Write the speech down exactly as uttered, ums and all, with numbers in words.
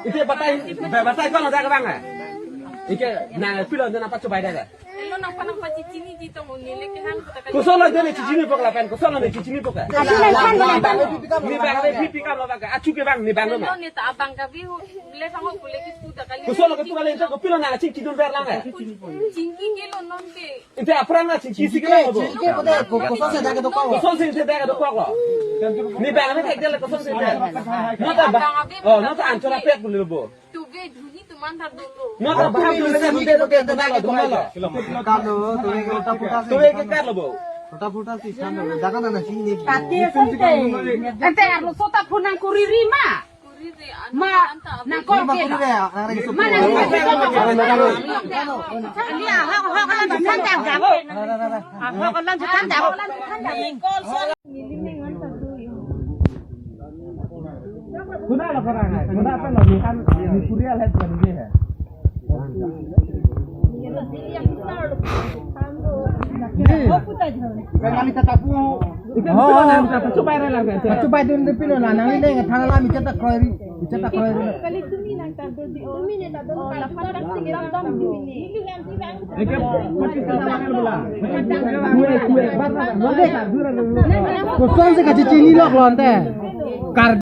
Ike batai, batai ko lo dak bang eh. Ike nangpilo nangpachubai dak. Elo nangpa nangpachini ji tong unile ke han kuta kali. Koson lo ne chichini pok lapen, koson lo ne chichini pok eh. Achu le kan le kan. Ne bang le pipi kam lo bang, achu ke bang ne bang lo. Elo ne ta abang kabi hu le sang ho pule ke kuta kali. Koson lo ke tu kali, kopilo nang chingkidun ver lang eh. Chingki ke lo non ke. Ante aphrang na chingki si ke lo bo. Chingki ke bote, ko- koson si dak dokok lo. Koson si dak dokok lo. Ne bang ne thek dele koson si dak. Nota ba. Oh, nota anchor apek lo bo. Tuve dhuni tuman thar dolo. Nota baham tu le bote bote dak dokok lo. Kalo, tuve ke lota phuta si. Tuve ke kalo bo. Lota phuta si, kalo. Jaga na na chingki. Kati sente. Ante arlo sota phunang kuriri ma. Kuriri, anu Ma, anta nang abang. Kok Kuriri ke. Be, ah, nang Ma, nang kok ke. Ani, ah, hok, hok, alam than jang jang. Ah, hok, alam than jang. Kuna lo karang hai. Kuna apa lo ni kan ni Korea lihat kan ni hai. Nang ta tapu. Ike pilo nang ta pachubai ra lang ka. Pachubai dun de pilo nang, nangli le than alam ike ta kroi ri. Ike ta kroi ri. Kali tumi nang ta do di o. Tumi ne ta do. Oh, lapan tak sing ram dam di. Ike pati sa na mangan bola. Kue, kue, bat, bat, bat. Koson si kachichini lok lo ante. Kar